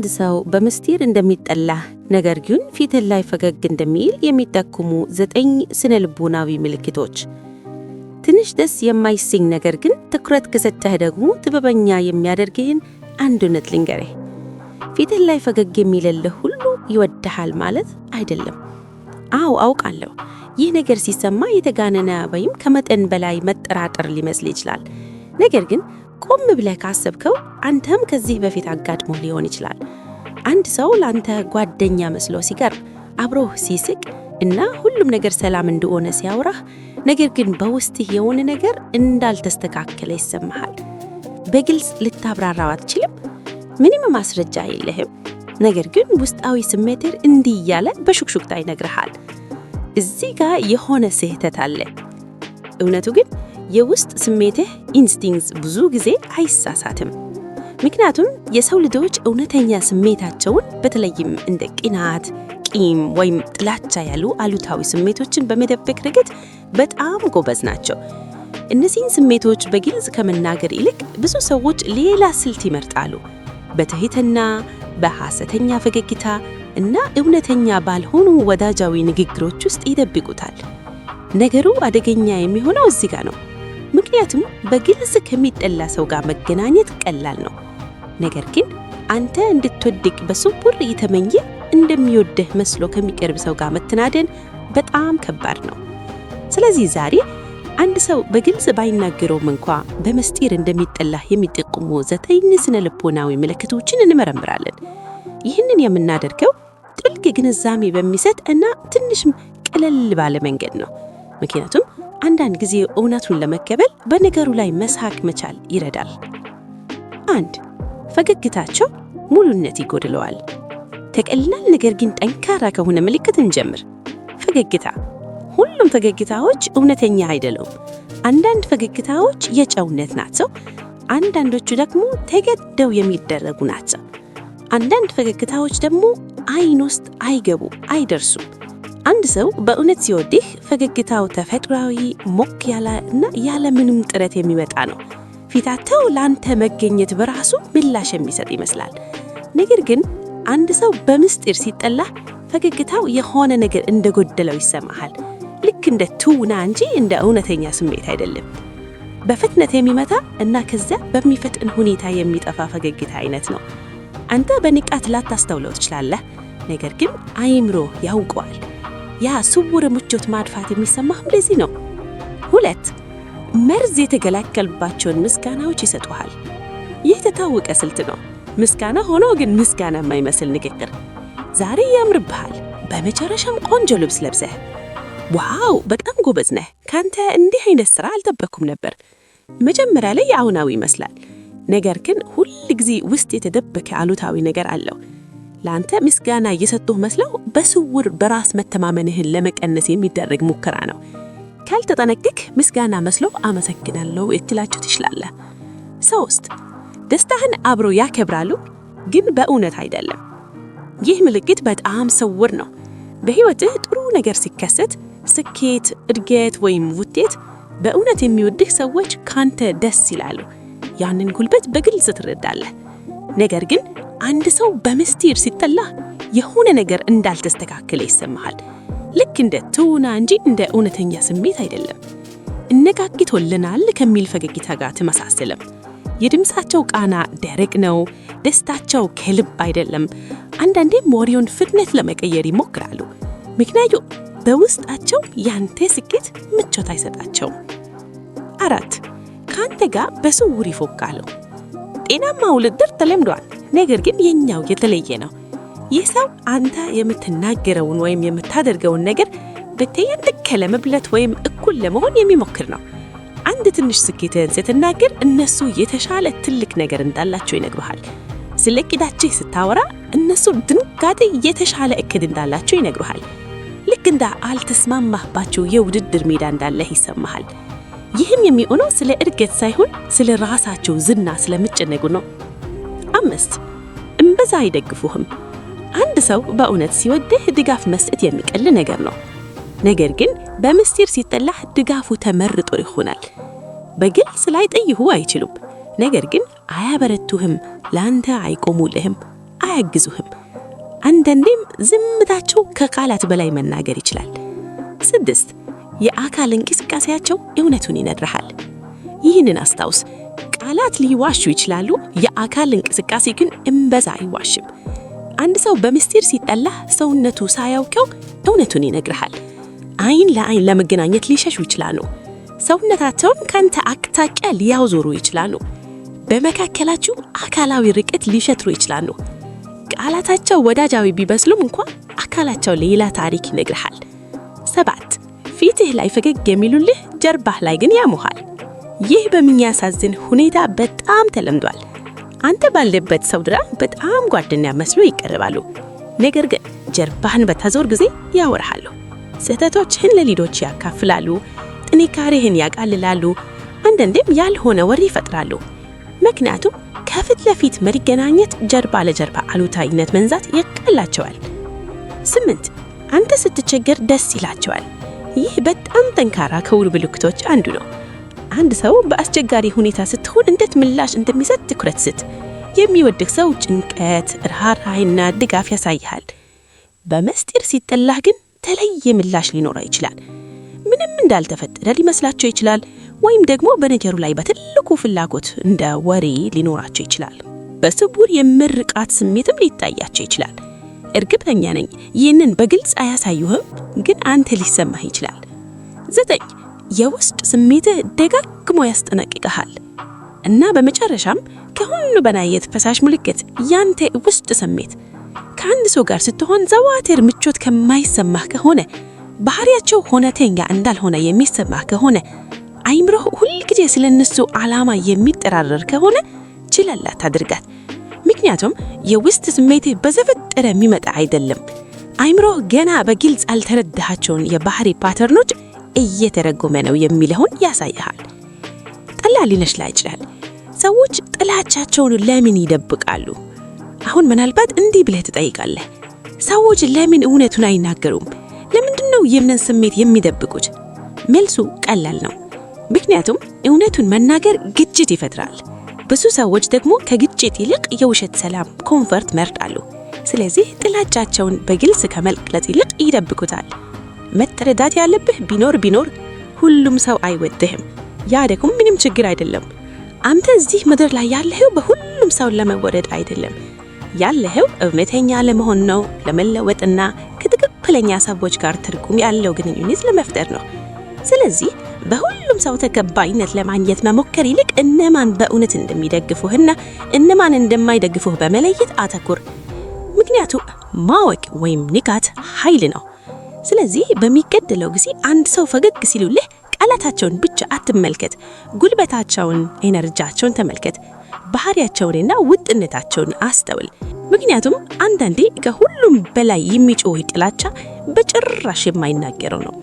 አንድ ሰው በምስጢር እንደሚጠላህ ነገር ግን ፊትህ ላይ ፈገግ እንደሚል የሚጠቁሙ 9 ስነ ልቦናዊ ምልክቶች። ትንሽ ደስ የማይሰኝ ነገር ግን ትኩረት ከሰጠህ ደግሞ ጥበበኛ የሚያደርግህን አንድ እውነት ልንገርህ። ፊትህ ላይ ፈገግ የሚልልህ ሁሉ ይወድሃል ማለት አይደለም። አዎ፣ አውቃለሁ። ይህ ነገር ሲሰማ የተጋነነ ወይም ከመጠን በላይ መጠራጠር ሊመስል ይችላል። ነገር ግን ቆም ብለህ ካሰብከው አንተም ከዚህ በፊት አጋጥሞ ሊሆን ይችላል። አንድ ሰው ለአንተ ጓደኛ መስሎ ሲቀርብ፣ አብሮህ ሲስቅ እና ሁሉም ነገር ሰላም እንደሆነ ሲያወራህ፣ ነገር ግን በውስጥህ የሆነ ነገር እንዳልተስተካከለ ይሰማሃል። በግልጽ ልታብራራው አትችልም። ምንም ማስረጃ የለህም። ነገር ግን ውስጣዊ ስሜትህ እንዲህ እያለ በሹክሹክታ ይነግርሃል። እዚህ ጋር የሆነ ስህተት አለ። እውነቱ ግን የውስጥ ስሜትህ instincts ብዙ ጊዜ አይሳሳትም። ምክንያቱም የሰው ልጆች እውነተኛ ስሜታቸውን፣ በተለይም እንደ ቅናት፣ ቂም ወይም ጥላቻ ያሉ አሉታዊ ስሜቶችን በመደበቅ ረገድ በጣም ጎበዝ ናቸው። እነዚህን ስሜቶች በግልጽ ከመናገር ይልቅ ብዙ ሰዎች ሌላ ስልት ይመርጣሉ። በትህትና፣ በሐሰተኛ ፈገግታ እና እውነተኛ ባልሆኑ ወዳጃዊ ንግግሮች ውስጥ ይደብቁታል። ነገሩ አደገኛ የሚሆነው እዚህ ጋር ነው። ምክንያቱም በግልጽ ከሚጠላ ሰው ጋር መገናኘት ቀላል ነው። ነገር ግን አንተ እንድትወድቅ በስውር እየተመኘ እንደሚወድህ መስሎ ከሚቀርብ ሰው ጋር መተናደን በጣም ከባድ ነው። ስለዚህ ዛሬ አንድ ሰው በግልጽ ባይናገረውም እንኳ በምስጢር እንደሚጠላህ የሚጠቁሙ 9 ስነ ልቦናዊ ምልክቶችን እንመረምራለን። ይህንን የምናደርገው ጥልቅ ግንዛቤ በሚሰጥ እና ትንሽም ቀለል ባለ መንገድ ነው። ምክንያቱም አንዳንድ ጊዜ እውነቱን ለመቀበል በነገሩ ላይ መሳቅ መቻል ይረዳል። 1፣ ፈገግታቸው ሙሉነት ይጎድለዋል። ከቀላል ነገር ግን ጠንካራ ከሆነ ምልክት እንጀምር። ፈገግታ። ሁሉም ፈገግታዎች እውነተኛ አይደሉም። አንዳንድ ፈገግታዎች የጨውነት ናቸው። አንዳንዶቹ ደግሞ ተገደው የሚደረጉ ናቸው። አንዳንድ ፈገግታዎች ደግሞ አይን ውስጥ አይገቡ፣ አይደርሱም። አንድ ሰው በእውነት ሲወድህ ፈገግታው ተፈጥሯዊ፣ ሞቅ ያለ እና ያለ ምንም ጥረት የሚመጣ ነው። ፊታቸው ለአንተ መገኘት በራሱ ምላሽ የሚሰጥ ይመስላል። ነገር ግን አንድ ሰው በምስጢር ሲጠላህ ፈገግታው የሆነ ነገር እንደጎደለው ይሰማሃል። ልክ እንደ ትውና እንጂ እንደ እውነተኛ ስሜት አይደለም። በፍጥነት የሚመታ እና ከዚያ በሚፈጥን ሁኔታ የሚጠፋ ፈገግታ አይነት ነው። አንተ በንቃት ላታስተውለው ትችላለህ፣ ነገር ግን አይምሮ ያውቀዋል። ያ ስውር ምቾት ማጥፋት የሚሰማህም ለዚህ ነው። 2፣ መርዝ የተቀላቀለባቸውን ምስጋናዎች ይሰጡሃል። ይህ የታወቀ ስልት ነው። ምስጋና ሆኖ ግን ምስጋና የማይመስል ንግግር። ዛሬ ያምርብሃል፣ በመጨረሻም ቆንጆ ልብስ ለብሰህ፣ wow፣ በጣም ጎበዝ ነህ፣ ካንተ እንዲህ አይነት ስራ አልጠበኩም ነበር። መጀመሪያ ላይ አዎንታዊ ይመስላል፣ ነገር ግን ሁል ጊዜ ውስጥ የተደበቀ አሉታዊ ነገር አለው። ለአንተ ምስጋና እየሰጡህ መስለው በስውር በራስ መተማመንህን ለመቀነስ የሚደረግ ሙከራ ነው። ካልተጠነቀቅክ ምስጋና መስሎ አመሰግናለሁ ልትላቸው ትችላለህ። 3፣ ደስታህን አብሮ ያከብራሉ፣ ግን በእውነት አይደለም። ይህ ምልክት በጣም ስውር ነው። በሕይወትህ ጥሩ ነገር ሲከሰት፣ ስኬት፣ እድገት ወይም ውጤት፣ በእውነት የሚወድህ ሰዎች ካንተ ደስ ይላሉ። ያንን ጉልበት በግልጽ ትረዳለህ። ነገር ግን አንድ ሰው በምስጢር ሲጠላህ የሆነ ነገር እንዳልተስተካከለ ይሰማሃል። ልክ እንደ ትውና እንጂ እንደ እውነተኛ ስሜት አይደለም። እነጋግቶልናል ከሚል ፈገግታ ጋር ተመሳሰለም። የድምፃቸው ቃና ደረቅ ነው። ደስታቸው ከልብ አይደለም። አንዳንዴም ወሬውን ፍጥነት ለመቀየር ይሞክራሉ። ምክንያቱም በውስጣቸው ያንተ ስኬት ምቾት አይሰጣቸውም። 4፣ ከአንተ ጋር በስውር ይፎክራሉ። ጤናማ ውድድር ተለምዷል፣ ነገር ግን የኛው የተለየ ነው። ይህ ሰው አንተ የምትናገረውን ወይም የምታደርገውን ነገር በተየንጥቅ ለመብለት ወይም እኩል ለመሆን የሚሞክር ነው። አንድ ትንሽ ስኬትህን ስትናገር እነሱ የተሻለ ትልቅ ነገር እንዳላቸው ይነግሩሃል። ስለ እቅዳችሁ ስታወራ እነሱ ድንጋጤ የተሻለ እቅድ እንዳላቸው ይነግሩሃል። ልክ እንደ አልተስማማህባቸው የውድድር ሜዳ እንዳለህ ይሰማሃል። ይህም የሚሆነው ስለ እድገት ሳይሆን ስለ ራሳቸው ዝና ስለሚጨነቁ ነው። 5፣ እምብዛ አይደግፉህም። አንድ ሰው በእውነት ሲወድህ ድጋፍ መስጠት የሚቀል ነገር ነው። ነገር ግን በምስጢር ሲጠላህ ድጋፉ ተመርጦ ይሆናል። በግልጽ ላይጠይሁ አይችሉም። ነገር ግን አያበረቱህም፣ ለአንተ አይቆሙልህም፣ አያግዙህም። አንዳንዴም ዝምታቸው ከቃላት በላይ መናገር ይችላል። 6፣ የአካል እንቅስቃሴያቸው እውነቱን ይነግርሃል። ይህንን አስታውስ። ቃላት ሊዋሹ ይችላሉ፣ የአካል እንቅስቃሴ ግን እምበዛ አይዋሽም። አንድ ሰው በምስጢር ሲጠላህ ሰውነቱ ሳያውቀው እውነቱን ይነግርሃል። አይን ለአይን ለመገናኘት ሊሸሹ ይችላሉ። ሰውነታቸውን ካንተ አቅጣጫ ሊያዞሩ ይችላሉ። በመካከላችሁ አካላዊ ርቀት ሊፈጥሩ ይችላሉ። ቃላታቸው ወዳጃዊ ቢመስሉም እንኳ አካላቸው ሌላ ታሪክ ይነግርሃል። 7፣ ፊትህ ላይ ፈገግ የሚሉልህ ጀርባህ ላይ ግን ያሙሃል። ይህ በሚያሳዝን ሁኔታ በጣም ተለምዷል። አንተ ባለበት ሰው ድራ በጣም ጓደኛ መስሎ ይቀርባሉ። ነገር ግን ጀርባህን በታዞር ጊዜ ያወራሃሉ። ስህተቶችህን ለሌሎች ያካፍላሉ፣ ጥንካሬህን ያቃልላሉ፣ አንዳንዴም ያልሆነ ወሬ ይፈጥራሉ። ምክንያቱም ከፊት ለፊት መገናኘት ጀርባ ለጀርባ አሉታዊነት መንዛት ይቀላቸዋል። 8፣ አንተ ስትቸገር ደስ ይላቸዋል። ይህ በጣም ጠንካራ ከሆኑ ምልክቶች አንዱ ነው። አንድ ሰው በአስቸጋሪ ሁኔታ ስትሆን እንዴት ምላሽ እንደሚሰጥ ትኩረት ስጥ። የሚወድህ ሰው ጭንቀት፣ ርህራሄና ድጋፍ ያሳይሃል። በምስጢር ሲጠላህ ግን ተለየ ምላሽ ሊኖረው ይችላል። ምንም እንዳልተፈጠረ ሊመስላቸው ይችላል፣ ወይም ደግሞ በነገሩ ላይ በትልቁ ፍላጎት እንደ ወሬ ሊኖራቸው ይችላል። በስውር የምርቃት ስሜትም ሊታያቸው ይችላል። እርግጠኛ ነኝ ይህንን በግልጽ አያሳዩህም፣ ግን አንተ ሊሰማህ ይችላል። 9፣ የውስጥ ስሜትህ ደጋግሞ ያስጠነቅቅሃል። እና በመጨረሻም ከሁሉ በላይ የተፈሳሽ ምልክት ያንተ ውስጥ ስሜት። ከአንድ ሰው ጋር ስትሆን ዘወትር ምቾት ከማይሰማህ ከሆነ፣ ባህሪያቸው እውነተኛ እንዳልሆነ የሚሰማህ ከሆነ፣ አይምሮህ ሁልጊዜ ስለነሱ ዓላማ የሚጠራረር ከሆነ ችላ አታድርጋት። ምክንያቱም የውስጥ ስሜትህ በዘፈቀደ የሚመጣ አይደለም። አይምሮህ ገና በግልጽ ያልተረዳሃቸውን የባህሪ pattern ኦች እየተረጎመ ነው የሚለውን ያሳይሃል። ቀላል ሊመስልህ ይችላል። ሰዎች ጥላቻቸውን ለምን ይደብቃሉ? አሁን ምናልባት እንዲህ ብለህ ትጠይቃለህ። ሰዎች ለምን እውነቱን አይናገሩም? ለምንድን ነው ይህንን ስሜት የሚደብቁት? መልሱ ቀላል ነው። ምክንያቱም እውነቱን መናገር ግጭት ይፈጥራል። ብዙ ሰዎች ደግሞ ከግጭት ይልቅ የውሸት ሰላም፣ comfort ይመርጣሉ። ስለዚህ ጥላቻቸውን በግልጽ ከመግለጽ ይልቅ ይደብቁታል። መረዳት ያለብህ ቢኖር ሁሉም ሰው አይወድህም። ያ ደግሞ ምንም ችግር አይደለም። አንተ እዚህ ምድር ላይ ያለኸው በሁሉም ሰው ለመወደድ አይደለም። ያለኸው እውነተኛ ለመሆን ነው፣ ለመለወጥና ከትክክለኛ ሰዎች ጋር ትርጉም ያለው ግንኙነት ለመፍጠር ነው። ስለዚህ በሁሉም ሰው ተቀባይነት ለማግኘት መሞከር ይልቅ እነማን በእውነት እንደሚደግፉህና እነማን እንደማይደግፉህ በመለየት አተኩር። ምክንያቱም ማወቅ ወይም ንቃት ኃይል ነው። ስለዚህ በሚቀጥለው ጊዜ አንድ ሰው ፈገግ ሲሉልህ ቃላታቸውን ብቻ አትመልከት፣ ጉልበታቸውን፣ energy ያቸውን ተመልከት። ባህሪያቸውንና ወጥነታቸውን አስተውል። ምክንያቱም አንዳንዴ ከሁሉም በላይ የሚጮህ ጥላቻ በጭራሽ የማይናገረው ነው።